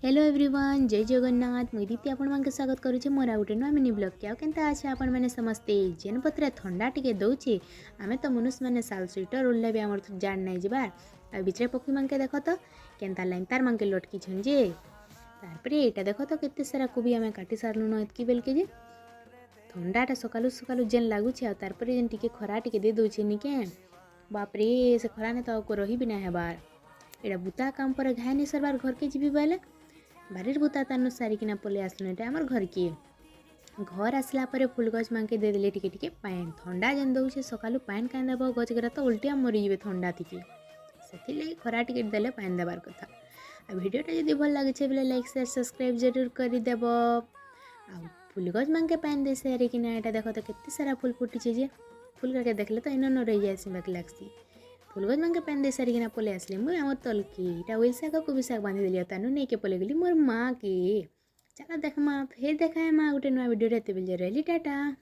Hello everyone, ଜୟ ଜଗନ୍ନାଥ। ମୁଇଁ ଦୀପ୍ତି ଆପଣମାନଙ୍କୁ ସ୍ୱାଗତ କରୁଛେ ମୋର ଆଉ ଗୋଟେ ନୂଆ ମିନି ବ୍ଲଗ୍କେ। ଆଉ କେନ୍ତା ଅଛେ ଆପଣମାନେ ସମସ୍ତେ? ଯେନ୍ ପତ୍ରେ ଥଣ୍ଡା ଟିକେ ଦଉଛେ, ଆମେ ତ ମନୁଷମାନେ ସାଲ୍ ସୁଇଟର ଉଡ଼ଲେ ବି ଆମର ଜାଣ ନାଇଁ ଯିବାର୍। ଆଉ ବିଚରା ପକ୍ଷୀମାନକେ ଦେଖ ତ, କେନ୍ତା ଲାଇନ୍ ତାର ମାନକେ ଲଟକିଛନ୍ ଯେ। ତାରପରେ ଏଇଟା ଦେଖ ତ, କେତେ ସାରା କୋବି ଆମେ କାଟି ସାରିଲୁନ ଏତ୍କି ବେଲକେ ଯେ। ଥଣ୍ଡାଟା ସକାଳୁ ସକାଳୁ ଯେନ୍ ଲାଗୁଛେ ଆଉ ତାରପରେ ଯେନ୍ ଟିକେ ଖରା ଟିକେ ଦେଇ ଦଉଛେ ନିକେ, ବାପରେ, ସେ ଖରାନେ ତ ଆଉ ରହି ବି ନାଇଁ ହେବାର୍। ଏଇଟା ବୁତା କାମ ପରେ ଘାଏ ନି ସରବାର୍ ଘରକେ ଯିବି ବୋଇଲେ। ବାରିର ବୁତା ତାନୁ ସାରିକିନା ପଲେଇ ଆସିଲୁ ଏଇଟା ଆମର ଘରକେ। ଘର ଆସିଲା ପରେ ଫୁଲ ଗଛ ମାନକେ ଦେଇଦେଲି ଟିକେ ଟିକେ ପାଏନ୍। ଥଣ୍ଡା ଯେନ୍ ଦଉଛେ ସକାଳୁ, ପାଏନ୍ କାଇଁ ଦେବ? ଗଛ ଗୁରା ତ ଉଲ୍ଟିଆ ମରିଯିବେ ଥଣ୍ଡା ଥିକି। ସେଥିର୍ଲାଗି ଖରା ଟିକେ ଦେଲେ ପାଏନ୍ ଦେବାର୍ କଥା। ଆଉ ଭିଡ଼ିଓଟା ଯଦି ଭଲ ଲାଗୁଛେ ବେଲେ ଲାଇକ୍, ସେୟାର, ସବସ୍କ୍ରାଇବ୍ ଜରୁର କରିଦେବ। ଆଉ ଫୁଲ ଗଛ ମାନକେ ପାଏନ୍ ଦେଇ ସାରିକିନା ଏଇଟା ଦେଖ ତ, କେତେ ସାରା ଫୁଲ ଫୁଟିଛେ ଯେ। ଫୁଲ ଗାକେ ଦେଖିଲେ ତ ଇନ ନ ରହିଯାଏସି ବାକି ଲାଗ୍ସି। ଫୁଲ ଗଛ ମାନକେ ପାଏନ୍ ଦେଇ ସାରିକିନା ପଲେଇ ଆସିଲି ମୁଇଁ ଆମର ତଲକି। ଏଇଟା ଉଇଲ୍ ଶାଗ, କୋବି ଶାଗ ବାନ୍ଧିଦେଲି ଆଉ ତାନୁ ନେଇକେ ପଲେଇ ଗଲି ମୋର୍ ମାଆକେ। ଚାଲ ଦେଖ୍ମା, ଫେର୍ ଦେଖା ହେମା ଗୋଟେ ନୂଆ ଭିଡ଼ିଓରେ। ଏତେ ବେଲେ ରହିଲି, ଟାଟା।